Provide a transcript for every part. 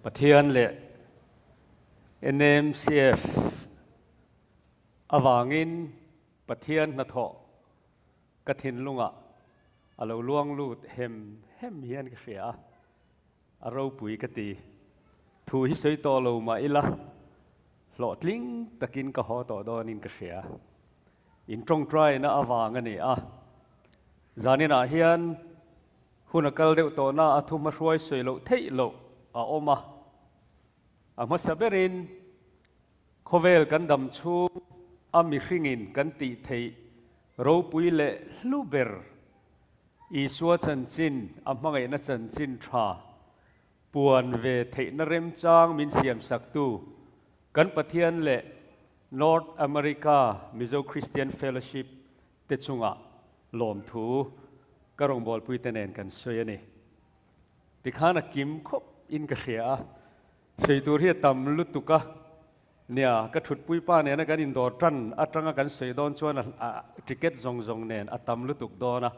Pathian leh NMCF avangin Pathian hnathawh ka thinlungah a lo luang lut hem hem hian ka hria a, a ropui ka ti. Thu hi sawi tawh lo mah ila, hlawhtling takin ka haw tawh dawnin ka hria. In tawngtaina avang a ni a, zaninah hian Hun a kal deuh tawhna a thu hmahruai sawi loh theih loh a awm a. A hmasa berin khawvel kan dam chhung a mihringin kan tih theih ropui leh hlu ber Isua chanchin a hmangaihna chanchin tha puan ve theihna remchang min siamsaktu kan Pathian leh North America Mizo Christian Fellowship te chungah lawmthu ka rawngbawlpui te nen kan sawi a ni. Tikhan a kim khawp in ka hria a, sawi tur hi a tam lutuk a, nia ka thutpui pa nena kan indawr tan atanga kan sawi dawn chuan a ticket zawng zawng nen a tam lutuk dawn a.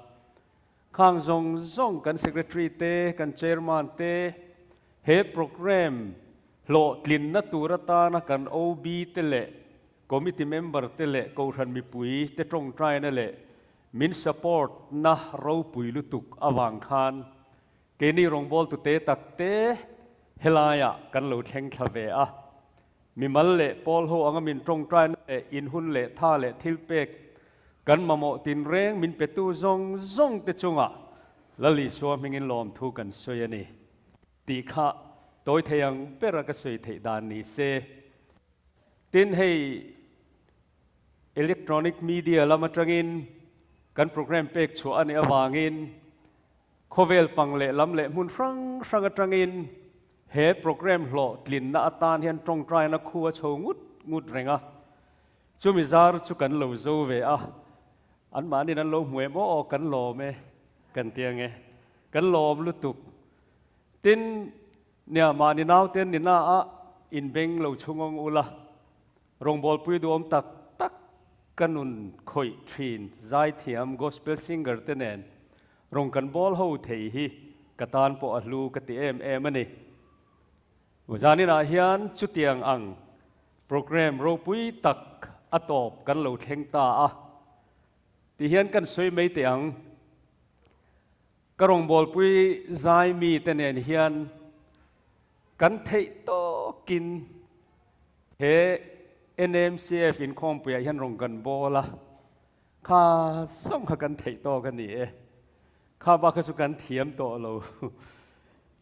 Khang zawng zawng kan secretary te, kan chairman te, he programme hlawhtlinna tur atana kan OB te leh Committee member te leh Kohhran mipui te tawngtaina leh min support na ropui lutuk avang khan keini rawngbawltu te tak te helaiah kan lo thleng thla ve a. Mimal leh pawl ho anga min tawngtaina leh inhun leh tha leh thilpek kan mamawh tinreng min petu zawng zawng te chungah Lal Isua hmingin lawmthu kan sawi a ni tih kha tawi thei ang bera ka sawi theih dan ni se. Tin, hei electronic media lam atangin kan program pek chhuah a nih avangin khawvel pang leh lam leh hmun hrang hrang atangin he program hlawhtlinna atan hian tawngtaina khu a chho ngut ngut reng a. Chumi zar chu kan lo zo ve a, anmahniin an lo hmu em aw kan lawm e kan ti ange, kan lawm lutuk. Tin, Nia, mahni naute an ni na a, inbeng lo chhungawng ula, rawngbawlpui duhawm tak tak ka nun khawih thin zaithiam gospel singer te nen rawng kan bawl ho thei hi ka tan pawh a hlu ka ti em em a ni. Zaninah hian chutiang ang programme ropui tak a tawp kan lo thleng ta a, ti hian kan sawi mai teh ang. Ka rawngbawlpui zai mite nen hian kan theih tawkin he NMCF inkhawmpuiah hian rawn kan bawl a, kha zawng kha kan theih tawk a ni e. Kha bak kha chu kan thiam tawh lo.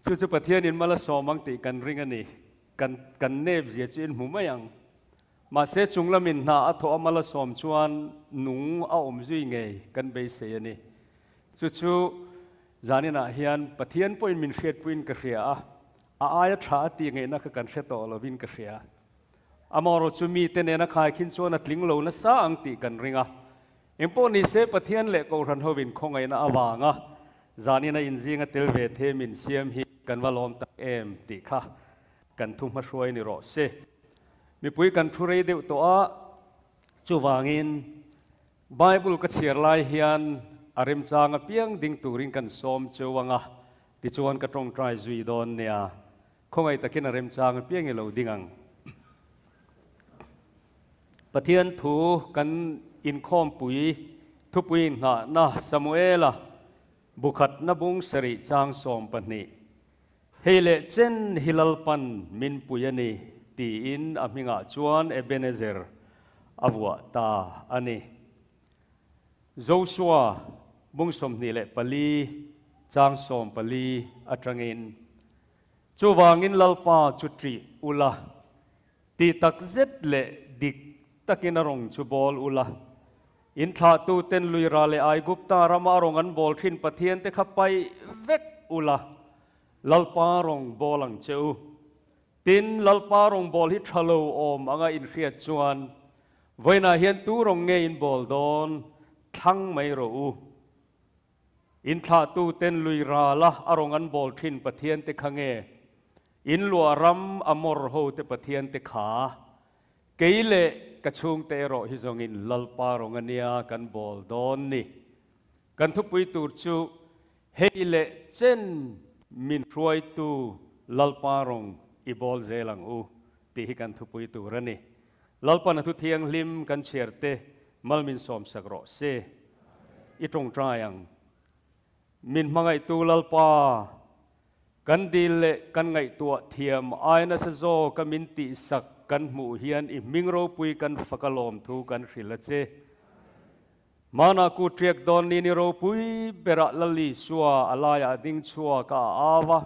Chu chu Pathianin mal a sawm ang tih kan ring a ni. Kan kan nep zia chu in hmu mai ang. Mahse chung lamin hna a thawh a mal a sawm chuan nung a awm zui ngei kan beisei a ni. Chu chu zaninah hian Pathian pawhin min hriatpuiin ka hria a, a aia tha a tih ngaihna kha kan hre tawh lovin ka hria. Amaherawh chu mite nena khaikhin chuan a tling lo nasa ang tih kan ring a. Engpawh nise Pathian leh Kohhran hovin khawngaihna avanga zanina inzinga tel ve the min siam hi kan va lawm tak em tih kha kan thu hmahruai ni rawh se. Mipui kan thu rei deuh tawh a, chuvangin Bible ka chhiar lai hian a remchang apiang ding turin kan sawm cheu ang a, tichuan ka tawngtai zui dawn nia. Khawngaih takin a remchang apiang i lo ding ang. Pathian thu kan inkhawmpui thupui inngahna Samuela bukhatna bung sarih chang 12. Hei leh chen hi Lalpan min pui a ni, tiin a hmingah chuan Ebenezer a vuah ta a ni. Joshua bung 24 chang 14 atangin, Chuvangin Lalpa chu ṭih ula, tih tak zet leh dik takin a rawng chu bawl ula, In thlahtuten Luira leh Aigupta rama rawng an bawl thin Pathiante kha paih vek ula, Lalpa rawng bawl ang che u. Tin, Lalpa rawng bawl hi tha lo awm anga in hriat chuan, vawiinah hian tu rawng nge in bawl dawn thlang mai rawh u. In thlahtuten Luirala a rawng an bawl thin Pathiante kha nge in luah ram a mawr hote Pathiante kha? Kei leh ka chhungte erawh hi zawngin Lalpa rawng a nia kan bawl dawn ni. Kan thupui tur chu hei leh chen min hruaitu Lalpa rawng i bawl zel ang u tih hi kan thupui tur a ni. Lalpan a thu thianghlim kan chhiar te mal min sawmsak rawh se. I tawngtai ang. Min hmangaihtu Lalpa, kan dil leh kan ngaihtuah thiam ai nasa zawka min tihsak kan hmuh hian i hming ropui kan fak a lawmthu kan hrilh a che. Hmanah ku ṭiak dawn ni ni ropui berah Lal Isua a laiah a ding chhuak a, a au a.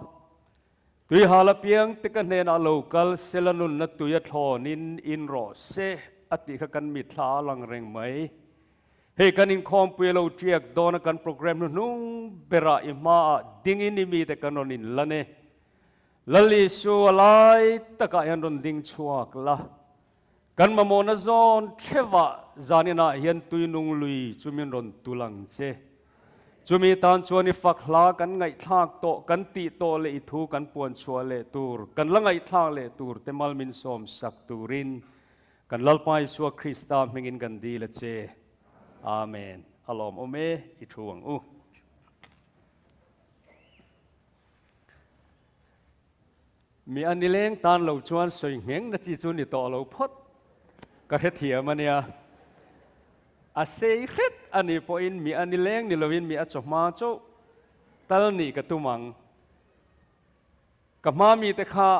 Tuihal apiang te ka hnenah lo kal sela nunna tui a thlawnin in rawh se a tih kha kan mitthla a lang reng mai. Hei kan inkhawmpui a lo ṭiak dawn a kan program hnuhnung berah i hmaah dingin i mite kan rawn inlan e. Lal Isua a lai takah hian rawn ding chhuak la. Kan mamawhna zawn theuhah zaninah hian tuinung lui chu min rawn tul ang che. Chumi tan chuan i fak hla kan ngaihthlak tawh, kan tih tawh leh i thu kan puan chhuah leh tur, kan la ngaihthlak leh tur te mal min sawm sak turin kan Lalpa Isua Krista hmingin kan dil a che. Amen. A lawmawm e, i thu ang u. Mi a nileng tan lo chuan sawi ngheng na chi chu ni tawh lo phawt ka hrethiam a nia. A sei hret a nih pawhin mi a nileng ni loin mi a chawhma chauh tal nih ka tum ang. Ka hma mite kha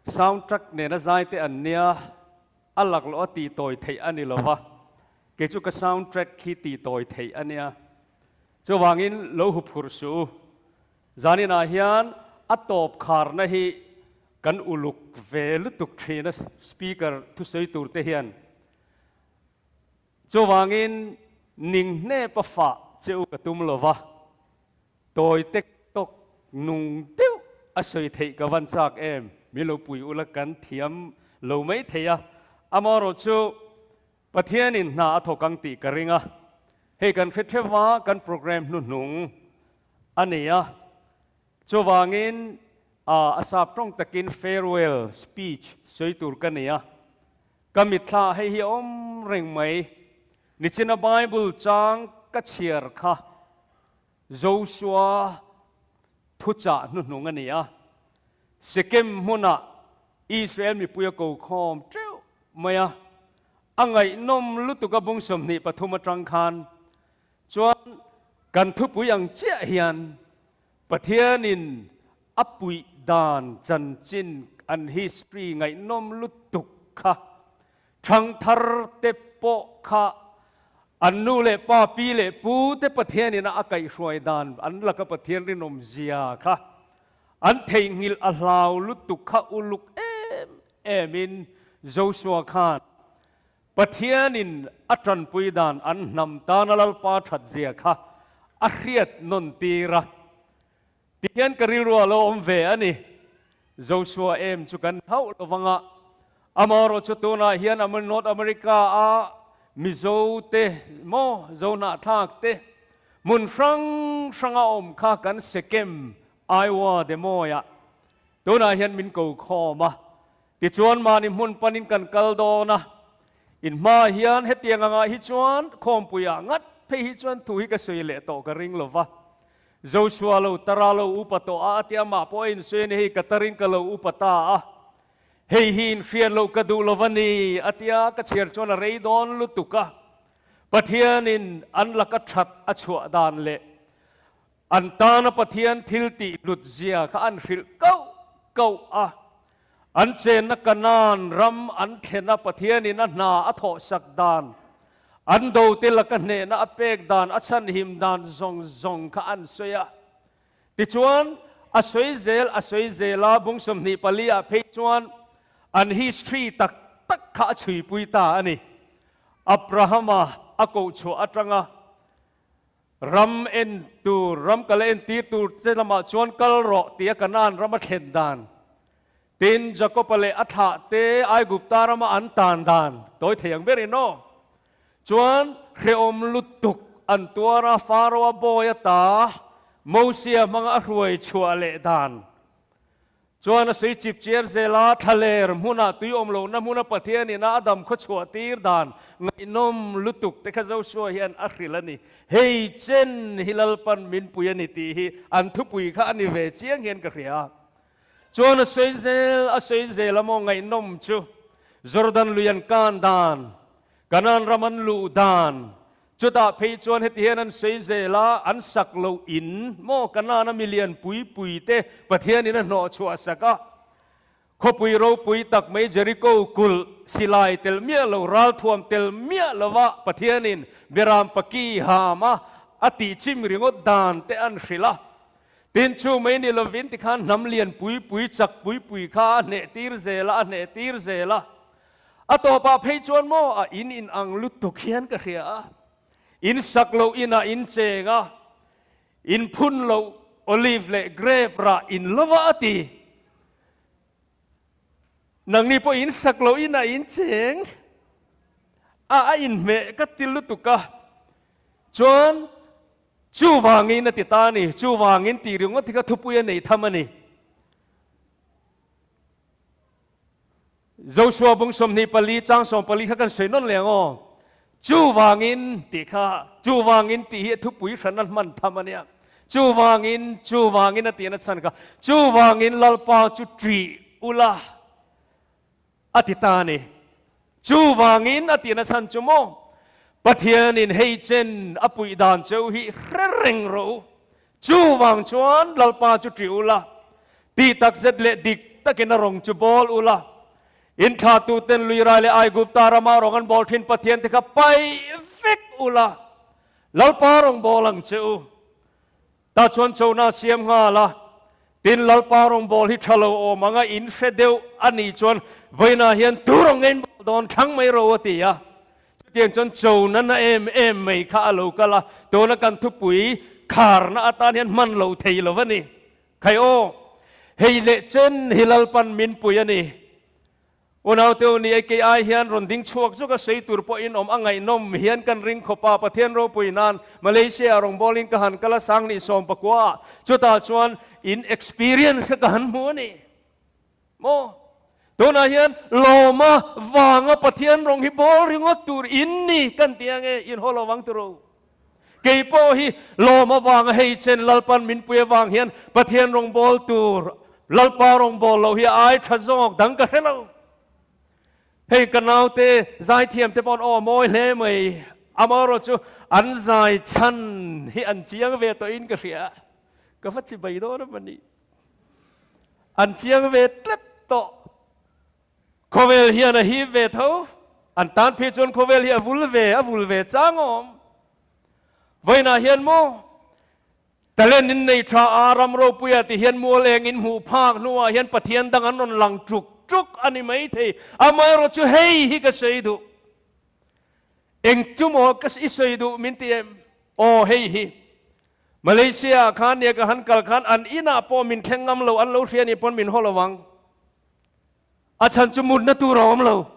sound track nena zai te an nia, a laklawh a tihtawi theih a ni lova, kei chu ka sound track khi tihtawi theih a nia. Chuvangin lo huphurh suh u. Zaninah hian a tawp kharna hi kan uluk ve lutuk thin a speaker thusawi tur te hian. Chuvangin ning hnep a fah che u ka tum lova, tawi tek tawk nung deuh a sawi theih ka van chak em, min lo pui ula kan thiam lo mai thei a, amaherawhchu Pathianin hna a thawk ang tih ka ring a, hei kan hre theuh a, kan program hnuhnung a ni a, chuvangin a sap tawng takin farewell speech sawi tur ka ni a, ka mitthla hei hi a awm reng mai, nichina Bible chang ka chhiar kha Joshua thuchah hnuhnung a ni a, Sekem hmunah Israel mipui a ko khawm teuh mai a, a ngaihnawm lutuk a bung 23 atang khan chuan kan thupui ang chiah hian Pathianin a puih dan chanchin an history ngaihnawm lutuk kha Thangthar te pawh kha an nu leh pa, pi leh pu te Pathianin a a kaihhruai dan an laka Pathian rinawm zia kha an theihnghilh a hlau lutuk kha uluk em em in Joshua khan Pathianin a tanpui dan an hnam tana Lalpa that zia kha a hriat nawn tir a. Tihian ka rilru a lo awm ve a ni. Joshua em chu kan hauh lo vang a, amaherawh chu tunah hian North America a Mizo te maw Zohnahthlak te hmun hrang hranga awm kha kan Sekem, Iowa, Des Moines ah tunah hian min ko khawm a. Tichuan mahni hmun panin kan kal dawn a, in hmaah hian hetiang angah hi chuan khawmpuiah ngat phei hi chuan thu hi ka sawi leh tawh ka ring lo va. Joshua lo tara lo upa tawh a, a ti amah pawh a insawi a ni, hei ka tarin ka lo upa ta a, hei hi inhriat loh ka duh lo va ni, a ti a, ka chhiar chuan a rei dawn lutuk a, Pathianin an laka that a chhuah dan leh an tana Pathian thil tih hlut zia kha an hrilh kauh kauh a, An chenna Kanaan ram an thlena Pathianin a hna a thawhsak dan, an dote laka hnehna a pek dan, a chhanhim dan zawng zawng kha an sawi a. Tichuan, a sawi zel a sawi zel a, bung 24 ah phei chuan an history tak tak kha a chhuipui ta a ni. Abrahama a kohchhuah atanga Ram en tur, ram kal a entir tur che lamah chuan kal rawh tia Kanaan ram a thlen dan. Tin, Jakob-a leh a thlah te Aigupta rama an tan dan tawi thei ang berin aw. Chuan hrehawm lutuk an tuar a, Faro-a bawi a ta, Mosia hmanga a hruai chhuah leh dan. Chuan a sawi chip chiar zel a, thlaler hmunah tui awm lohna hmuna Pathian ina a dam khaw chhuah tir dan ngaihnawm lutuk te kha Joshua hian a hrilh a ni. Hei chen hi Lalpan min pui a ni tih hi an thupui kha a ni ve chiang hian ka hria. Chuan a sawi zel a sawi zel a maw ngaihnawm chu Jordan lui an kan dan, Kanaan ram an luh dan, chutah phei chuan heti hian an sawi zel a, an sak loh in maw Kanaan a milian pui pui te Pathianin a hnawh chhuah sak a, Khawpui ropui tak mai Jeriko kulh silai tel miah lo, ralthuam tel miah lova Pathianin Beram paki ham a a tih chim ringawt dan te an hrilh a. Tin chu mai ni lovin tikhan hnam lian pui pui chak pui pui kha a hneh tir zel a, a hneh tir zel a. A tawpah phei chuan maw a in in ang lutuk hian ka hria a. In sak loh inah in cheng a, in phun loh olive leh grape rah in lova a ti. Nangni pawh in sak loh inah in cheng a, a inhmeh ka ti lutuk a. Chuan chuvangin a ti ta a ni, chuvangin tih ringawt hi kha thupui a nei tham a ni. Joshua bung 24 chang 14 kha kan sawi nawn leh ang aw. Chuvangin tih kha, chuvangin tih hi a thupui hran a hman tham a nia. Chuvangin, chuvangin a tihna chhan kha, chuvangin Lalpa chu ṭih ula a ti ta a ni. Chuvangin a tihna chhan chu maw, Pathianin hei chen a puih dan cheu hi hre reng rawh u. Chuvang chuan Lalpa chu ṭih ula, tih takzet leh dik takin a rawng chu bawl ula, inthlahtuten Luirai leh Aigupta rama rawng an bawl ṭhin Pathian te kha paih vek ula, Lalpa rawng bawl ang che u. Tah chuan chona a siam nghal a, tin Lalpa rawng bawl hi ṭha lo awm anga in hre deuh a nih chuan vawiinah hian tu rawng nge in bawl dawn thlang mai ro a ti a. Chutiang chuan chona na em em mai kha a lo kal a, tuna kan thupui kharna atan hian hman lo thei lo va ni. Khai aw, hei leh chen hi Lalpan min pui a ni. Unaute u ni, kei ai hian rawn ding chhuak zawk a sawi tur pawhin awm a ngaihnawm hian kan ring khawp a, Pathian ropui nan Malaysia ah rawngbawlin ka han kal a sang 29 ah, chutah chuan in experience kha ka han hmu a ni. Maw? Tunah hian lawma vanga Pathian rawng hi bawl ringawt tur in ni kan ti ange, in haw lo vang tur u. Kei pawh hi lawm avanga hei chen Lalpan min pui avang hian Pathian rawng bawl tur Lalpa rawng bawl lo hi a ai tha zawk dang ka hre lo. Hei ka naute zaithiam te paw'n aw mawi hle mai, amaherawh chu an zai chhan hi an chiang ve tawhin ka hria. Ka va chi bai dawn a mani. An chiang ve tlat tawh. Khawvel hian a hip ve tho. An tan phei chuan khawvel hi a vul ve, a vul ve chang awm. Vawiinah hian maw talent in nei tha a, ram ropuia ti hian mual eng in hmuh phak hnuah hian Pathian dang an rawn lang ṭuk ṭuk a ni maithei. Amaherawh chu hei hi ka sawi duh. Eng chu maw ka i sawi duh min ti em? Aw hei hi. Malaysia ah khan nia ka han kal khan an inah pawh min thleng ngam lo, an lo hria nih pawn min haw lo ang. A chhan chu mutna tur a awm lo.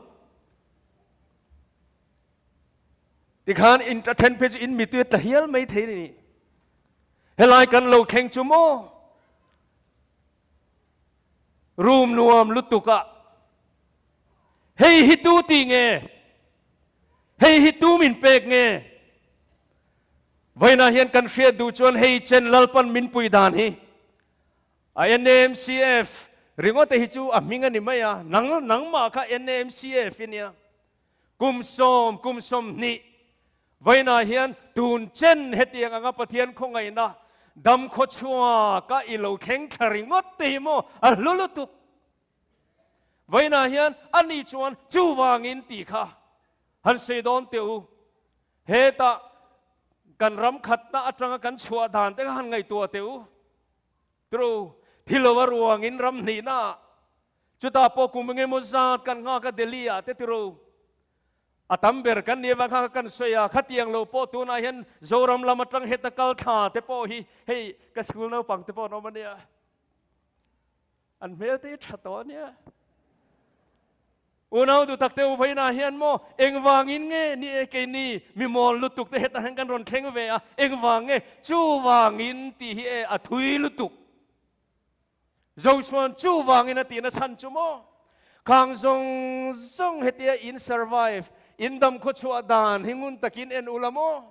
Tikhan in a then phei chu in mitui a tla hial mai thei ni. Helai kan lo thleng chu maw? Room nuam lutuk a. Hei hi tu ti nge? Hei hi tu min pek nge? Vawiinah hian kan hriat duh chuan hei chen Lalpan min pui dan hi A NAMCF ringawt te hi chu a hming a ni mai a, nang nangmah kha NAMCF i nia. Kum sawm, kum 20 vawiinah hian tun chen hetiang anga Pathian khawngaihna dam khaw chhuaka i lo thleng thla ringawt te hi maw a hlu lutuk. Vawiinah hian ani chuan chuvangin tih kha han sawi dawn teh u. Hetah kan ram khatna atanga kan chhuah dan te kha han ngaihtuah teh u. Tru, thi lo a ruangin ram hnihna ah, chutah pawh kum engemaw zat kan nghak a Delhi ah te tru. A tam ber kan nih avang kha kan sawi a, khatiang lo pawh tunah hian Zoram lam atang heta kal thla te pawh hi hei ka school naupang te pawh an awm a nia. An hmel te hi tha tawh a nia. Unau duh tak te u vawiinah hian maw engvangin nge ni e keini mi mawl lutuk te hetah hian kan rawn thleng ve a, engvang nge chuvangin tih hi e a thui lutuk. Joshua chuvangin a tihna chhan chu maw khang zawng zawng hetia in survive, in dam khawchhuah dan hi ngun takin en ula maw?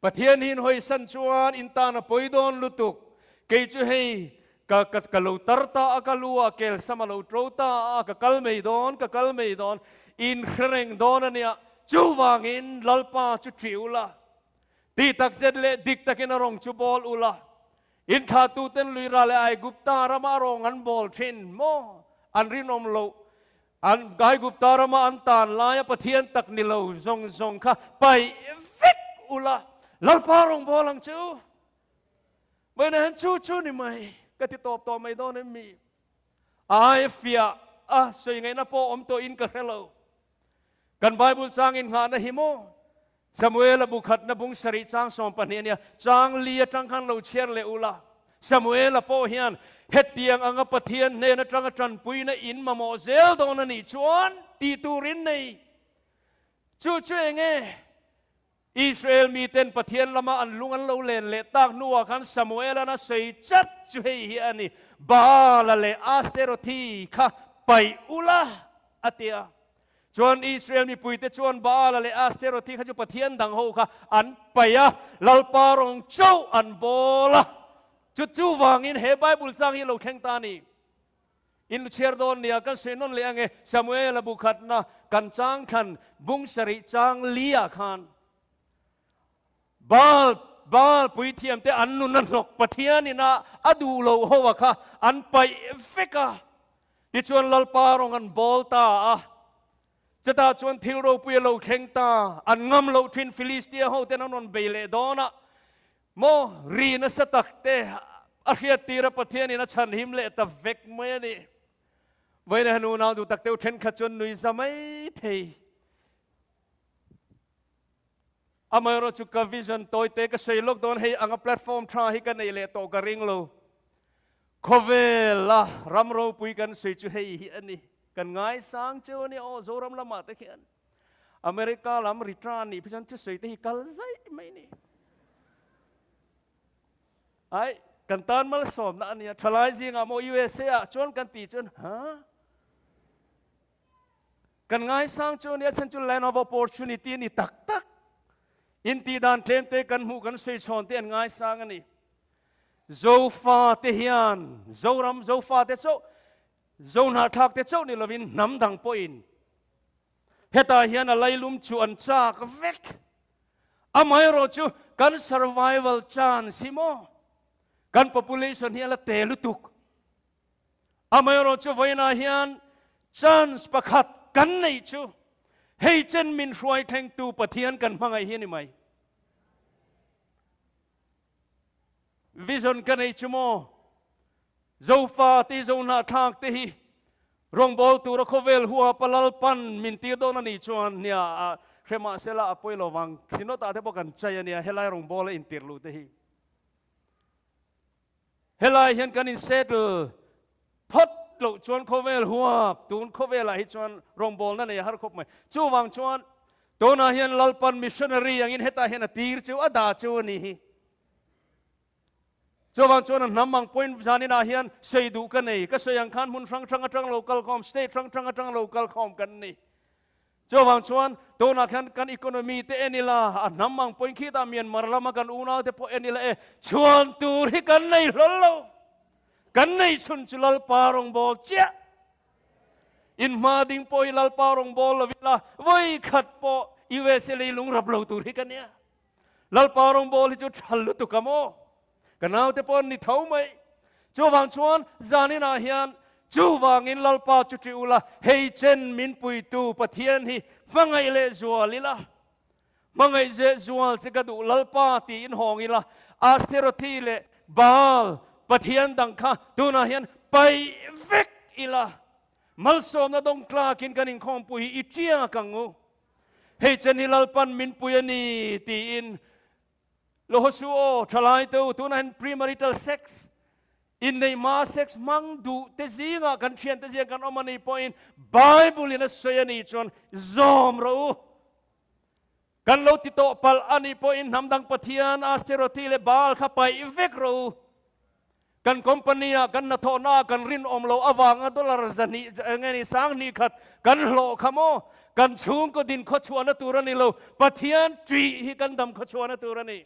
Pathian hi in hawisan chuan in tan a pawi dawn lutuk. Kei chu hei. Ka ka ka lo tar ta a, ka lu ah kel sam a lo tro ta a, ka kal mai dawn, ka kal mai dawn, in hre reng dawn a nia. Chuvangin Lalpa chu ṭih ula, tih tak zet leh dik takin a rawng chu bawl ula, in thlahtuten lui ra leh Aigupta rama a rawng an bawl ṭhin maw? An rinawm loh An Aigupta rama an tan laia Pathian tak ni lo zawng zawng kha paih vek ula, Lalpa rawng bawl ang che u. Vawiinah hian chu chu ni mai ka ti tawp tawh mai dawn em mi? Ai fiah a sawi ngaihna pawh awm tawhin ka hre lo. Kan Bible chang innghahna hi maw? Samuela bu khatna bung sarih chang 12 a nia, chang li atang khan lo chhiar leh ula. Samuela pawh hian hetiang anga Pathian hnen atanga tanpuina in mamawh zel dawn a nih chuan tih tur in nei. Chu chu eng nge? Israel miten Pathian lama an lung an lo len leh tak hnuah khan Samuela'n a sawi chat chu hei hi a ni, Baala leh Asterothi kha paih ula, a ti a. Chuan Israel mipuite chuan Baala leh Asterothi kha chu pathian dang ho kha an paih a, Lalpa rawng chauh an bawl a. Chu chuvangin he Bible chang hi a lo thleng ta a ni. In lu chhiar dawn nia, kan sawi nawn leh ange, Samuela bu khatna kan chang thlan bung sarih chang li ah khan Baal, Baal puithiamte an nun a hnawk Pathianin a a duh loh ho a kha an paih vek a. Tichuan Lalpa rawng an bawl ta a, chutah chuan thil ropui a lo thleng ta, an ngam loh thin Philistia ho ten an rawn bei leh dawn a, maw ri nasa tak te a hriat tir a Pathianin a chhanhim leh ta vek mai a ni. Vawiin han unau duh tak teuh thenkhat chuan nui za mai thei. Amaherawh chu ka vision tawi te ka sawi lawk dawn hei anga platform tha hi ka nei leh tawh ka ring lo. Khawvela ram ropui kan sawi chu hei hi a ni. Kan ngaisang cheu a nia aw Zoram lamah te khian. America lam return nih phei chuan thusawi te hi kal zaih mai ni. Ai, kan tan malsawmna a nia. Thalai zingah maw USA ah chuan kan tih chuan ha? Kan ngaisang chu ania chhan chu land of opportunity ni tak tak. In tih dan tlem te kan hmuh kan sawi chhawn te an ngaisang a ni. Zofa te hian Zoram Zofa te chauh Zohnahthlak te chauh ni lovin hnam dang pawhin hetah hian a lailum chu an chak vek. Amaherawh chu kan survival chance hi maw kan population hi a la te lutuk. Amaherawh chu vawiinah hian chance pakhat kan neih chu hei chen min hruai thlengtu Pathian kan hmangaih hi a ni mai. Vision ka nei chu maw? Zofa te Zohnahthlak te hi rawngbâwl tura khawvel huapa Lalpan min tir dawn a nih chuan nia a hre mahsela a pawi lo vang. Synod-ah te pawh kan chai a nia helai rawngbâwl a intir luh te hi. Helai hian kan insettle phawt loh chuan khawvel huap tun khawvelah hi chuan rawngbawlna nei a har khawp mai. Chuvang chuan tunah hian Lalpan missionary angin hetah hian a tir chu a dah chu a ni hi. Chuvang chuan a hnam ang point zaninah hian sawi duh ka nei. Ka sawi ang khan hmun hrang hrang atang lo kalkhawm, state hrang hrang atang lo kalkhawm kan ni. Chuvang chuan tunah khian kan economy te en ila, a hnam ang pawhin khitah Myanmar lama kan unau te pawh en ila e, chhuan tur hi kan nei hlawl lo. Kan nei chhun chu Lalpa rawngbâwl chiah. Inhma ding pawh hi Lalpa rawngbâwl lo ila, vawi khat pawh USA lei lung rap lo tur hi ka nia. Lalpa rawngbâwl hi chu ṭha lutuk a maw? Ka naute pawh an ni tho mai. Chuvang chuan zaninah hian chuvangin Lalpa chu ṭih ula, hei chen min puitu Pathian hi hmangaih leh zual ila. Hmangaih zeh zual che ka duh Lalpa tiin hawng ila, Ashterothi leh Baal pathian dang kha tunah hian paih vek ila. Malsawmna dawng tlakin kan inkhawmpui hi i ṭiak ang u. Hei chen hi Lalpan min pui a ni tiin Lohosu aw, thalai te u, tunah hian premarital sex, inneih hma sex hmang duh te zingah kan thian te zingah kan awm a nih pawhin Bible in a sawi a nih chuan zawm rawh u. Kan lo ti tawh palh a nih pawhin hnam dang pathian Asterothi leh Baal kha paih vek rawh u. Kan company ah kan hnathawhna ah kan rinawm loh avanga dollar zahnih enge ni sanghnih khat kan hlawh kha maw? Kan chhungkaw din khawchhuahna tur a ni lo, Pathian ṭih hi kan dam khawchhuahna tur a ni.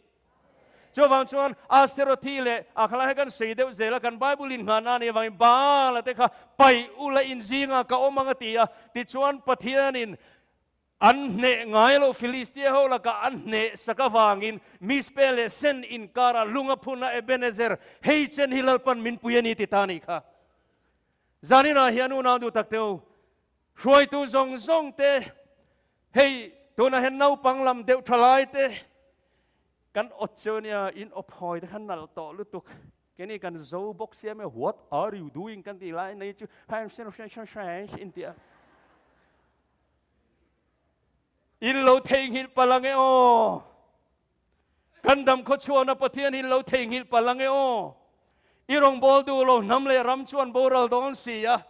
Chuvang chuan Asterothi leh a khalai hi kan sawi deuh zel a, kan Bible in nghahna a nih avangin Baal-a te kha paih ula in zingah ka awm ang a ti a. Tichuan Pathianin an hneh ngai lo, Filistia ho lakah an hneh sak avangin Mizpeh leh Sen inkarah lung a phun a, Ebenezer, hei chen hi Lalpan min pui a ni ti ta a nih kha. Zaninah hian unau duh tak teu, hruaitu zawng zawng te, hei tunah hian naupang lam deuh tha lai te, kan awt cheu nia, in awp hawi te kha nalh tawh lutuk. Keini kan zo bawk sia mai, what are you doing kan tih lai nei chu in ti a. In lo theihnghilh palh ang e aw. Kan dam khaw chhuahna Pathian hi in lo theihnghilh palh ang e aw. I rawngbâwl duh lo hnam leh ram chuan boral dawn si a.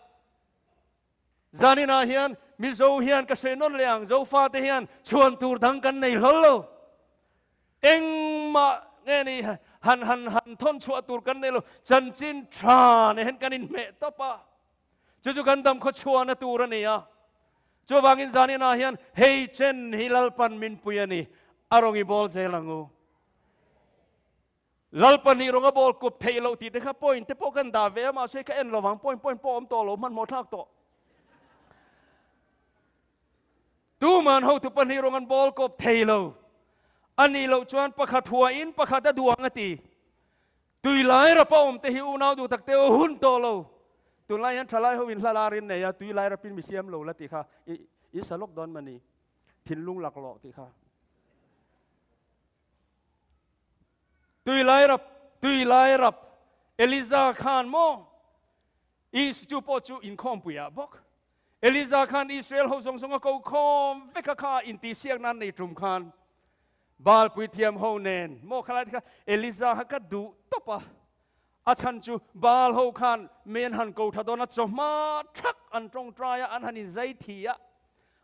Zaninah hian Mizo hian ka sawi nawn leh ang, Zofate hian chhuan tur dang kan nei hlawl lo. Engmah nge ni han han han thawn chhuah tur kan nei lo. Chanchin tha nen hian kan inhmeh tawp a. Chu chu kan dam khaw chhuahna tur a ni a. Chuvangin zaninah hian hei chen hi Lalpan min pui a ni. A rawn i bawl zel ang u. Lalpan hi rawn a bawl kup theih loh tih te kha point te pawh kan dah ve a, mahse ka en lovang point point pawh awm tawh lo, hmanhmawh thlak tawh. Tuman hotu pahnih rawn an bawl kawp thei lo. A nih loh chuan pakhat huain pakhat a duang a ti. Tui lai rapa awm te hi unau duh tak te aw hun tawh lo. Tunlai hian thalai ho in hla lar in nei a, tui lai rapin mi siam lo la tih kha i i sa lawk dawn mani. Thinlung laklawh tih kha. Tui lai rap, tui lai rap, Eliza khan maw? Is chu pawh chu inkhawmpui ah bawk. Eliza khan Israel ho zawng zawng a ko khawm vek a kha intihsiak nan nei tum khan Baal puithiam ho nen maw khalai te kha Eliza kha ka duh tawp a, a chhan chu Baal ho khan mi an han ko tha dawn a, chawhma thak an tawngtai a, an han inzai thi a,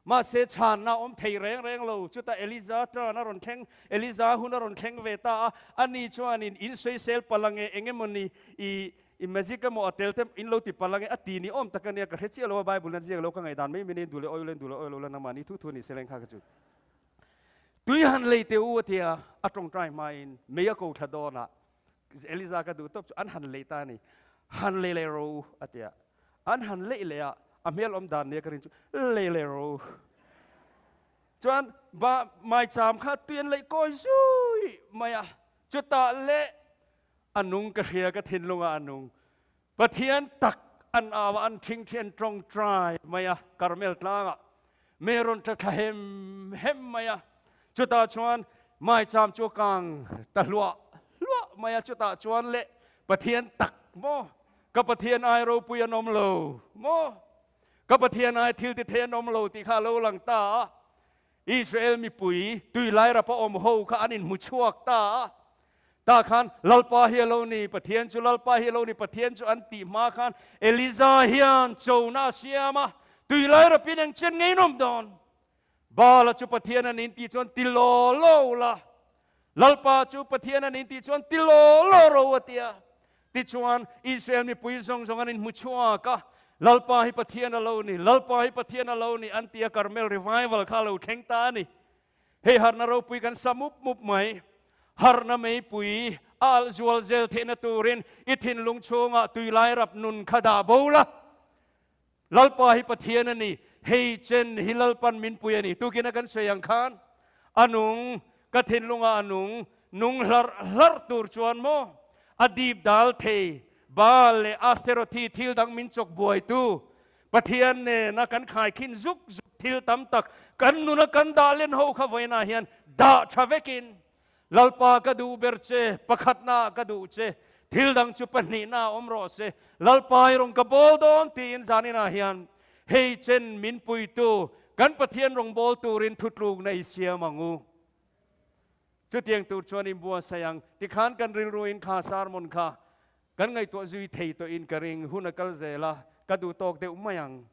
mahse chhanna a awm thei reng reng lo. Chutah Eliza turn a rawn thleng, Eliza hun a rawn thleng ve ta a, ani chuanin insawisel palh ange engemawni i I magic emaw a tel te in lo ti palh ange a ti ni awm tak ania ka hre chiah lo a Bible in a ziak lo ka ngaihdan mai mai in duh leh awilo in duh leh awilo la nangmah ni thu thu ni se leng kha ka chu tui han lei teh u a tia a tawngtai hmain mei a ko thla dawn a Eliza ka duh tawp chu an han lei ta a ni han lei leh ro u a tia an han leih leh a a hmel awm dan nia ka rin chu lei leh ro u chuan ba maicham kha tui an leih kawi zui mai a chutah leh A nung ka hria ka thinlungah a nung. Pathian tak an au a, an thingthi an tawngtai mai a, Karmel tlangah me rawn tla thla hem hem mai a. Chutah chuan maicham chu a kang ta hluah hluah mai a, chutah chuan leh Pathian tak maw? Ka Pathian ai ropui an awm lo maw? Ka Pathian ai thil ti thei an awm lo tih kha a lo lang ta a. Israel mipui tui lai rapa awm ho kha an inhmu chhuak ta a. Tah khan Lalpa hi a lo ni, Pathian chu Lalpa hi a lo ni, Pathian chu an tih hma khan Eliza hian chona a siam a, tui lai rapin eng chen ngei nawm dawn? Baala chu Pathian a nin tih chuan ti law law la, Lalpa chu Pathian a nin tih chuan ti law law ro a ti a. Tichuan, Israel mipui zawng zawng an inhmu chhuak a, Lalpa hi Pathian a lo ni, Lalpa hi Pathian a lo ni an ti a, Karmel Revival kha a lo thleng ta a ni. Hei harhna ropui kan sa mup mup mai. Harhna meipui a alh zual zel theihna turin i thinlung chhungah tuilai rap nun kha dah bo la. Lalpa hi Pathian a ni, hei chen hi Lalpan min pui a ni. Tukina kan sawi ang khan a nung, ka thinlungah a nung, nung hlarh hlarh tur chuan maw a dip dal thei, Baal leh Asterothi thil dang min chawk buaitu Pathian nena kan khaikhin zuk zuk thil tam tak kan nuna kan dah len ho kha vawiinah hian dah tha vekin Lalpa ka duh ber che, pakhatnaah ka duh che, thil dang chu pahnihnaah awm rawh se, Lalpa i rawn ka bawl dawn tiin zaninah hian hei chen min puitu kan Pathian rawn bawl turin thutlukna i siam ang u. Chutiang tur chuan inbuatsaih ang. Tikhan kan rilruin kha sermon kha kan ngaihtuah zui thei tawhin ka ring, hun a kal zel a, ka duh tawk deuh mai ang.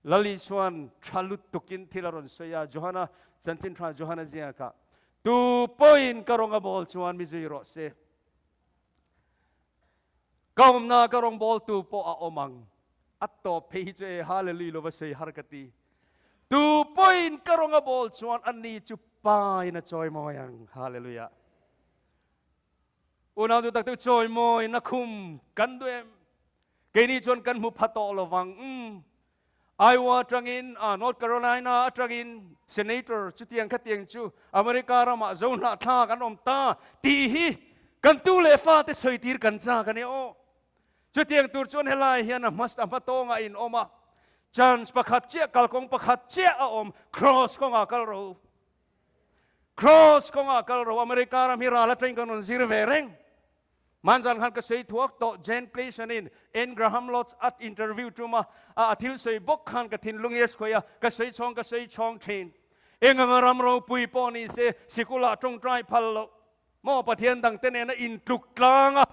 Lali chuan tha lutukin thil a rawn sawi a, Johana chanchin tha Johana ziakah, Tu pawhin ka rawng a bawl chuan mi zui rawh se. Ka awmna ka rawng bawltu pawh a awm ang. A tawp phei hi chu e hallelujah lova sawi har ka ti. Tu pawhin ka rawng a bawl chuan ani chu Pa in a chawi mawi ang. Hallelujah. Unau duh tak te chawimawi na khum kan duh em? Keini chuan kan hmu pha tawh lovang. Umm. Iowa atangin, ah, North Carolina atangin Senator chutiang khatiang chu America ramah zo hnahthlak an awm ta tih hi kan tu leh fate sawi tir kan chak a ni aw. Chutiang tur chuan helai hian a hma a hma tawngah in awm a, chance pakhat chiah kalkawng pakhat chiah a awm, cross kawngah kal ro. Cross kawngah kal ro, America ram hi ral atangin kan rawn zir ve reng. Hmanzan khan ka sawi thuak tawh, Jane Clayson in Anne Graham Lotz a interview tum a, a thil sawi bawk khan ka thinlung i a sawi a, ka sawi chhawng ka sawi chhawng thin. Eng anga ram ropui pawh ni se, sikulah tawngtai phal loh maw Pathian dangte nena intluk tlang a,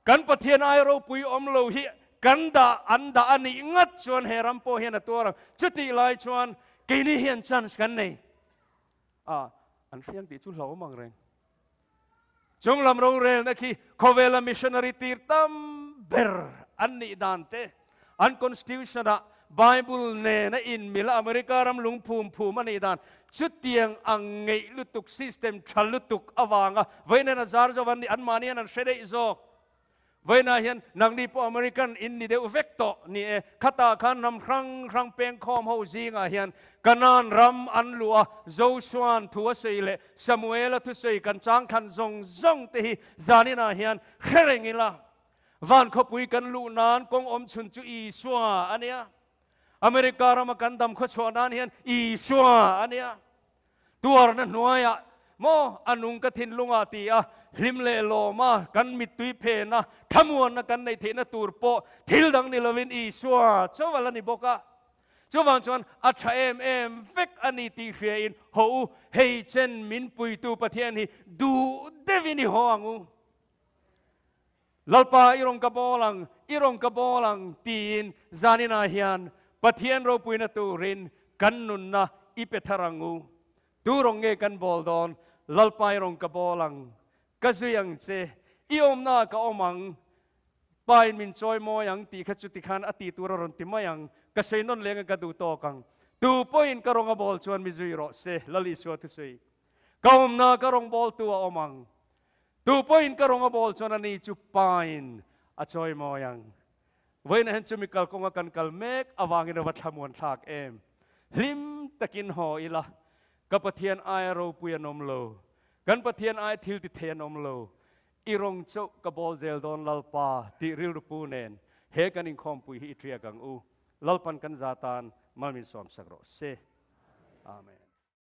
kan Pathian ai ropui awm lo hi kan dah an dah a nih ngat chuan he ram pawh hian a tuar ang. Chutih lai chuan keini hian chance kan nei a, an hriang tih chu hlauhawm ang reng. Chung lam rorelna khi khawvela missionary tir tam ber an nih dan te, an constitution-ah Bible nena inmila America ram lungphum phum a nih dan chutiang ang ngeih lutuk system tha lutuk avanga vawiin a zar zo an nih anmahni hian an hre daih zawk. Vawiinah hian nangni pawh American in ni deuh vek tawh ni e. Khatah khan ram hrang hrang pengkhawm ho zingah hian Kanaan ram an luh a, Josua'n thu a sawi leh Samuela thusawi kan changthlan zawng zawng te hi zaninah hian hre reng ila. Van khawpui kan luh nan kawng awm chhun chu Isua a nia. America rama kan dam khawchhuah nan hian Isua a nia. Tuarna hnuaiah maw a nung ka thinlungah ti a, hlim leh lawma kan mittui phena thlamuanna kan neih theihna tur pawh thil dang ni lovin Isua chauh a la ni bawk a. Chuvang chuan a tha em em vek a ni tih hriain haw u, hei chen min puitu Pathian hi duh deuhin i haw ang u. Lalpa i rawn ka bawl ang, i rawn ka bawl ang tiin zaninah hian Pathian ropuina turin kan nunna i pe thar ang u. Tu rawn nge kan bawl dawn? Lalpa i rawn ka bawl ang, ka zui ang che, i awmnaah ka awm ang, Pa in min chawi mawi ang tih kha chuti khan a ti tur a rawn ti mai ang, ka sawi nawn leng a ka duh tawk ang. Tu pawhin ka rawn a bawl chuan mi zui rawh se, Lal Isua thusawi. Ka awmnaah ka rawn bawltu a awm ang. Tu pawhin ka rawng a bawl chuan ani chu pain a chawi mawi ang. Vawiinah hian chumi kalkawnga kan kal mek avangin a va thlamuan thlak em. Hlim takin haw ila, ka Pathian aia ropui an awm lo, kan Pathian aia thil ti thei an awm lo, i rawng chauh ka bawl zel dawn Lalpa tih rilru pu nen he kan inkhawmpui hi i ṭiak ang u. Lalpan kan za tan mal min sawmsak rawh se. Amen.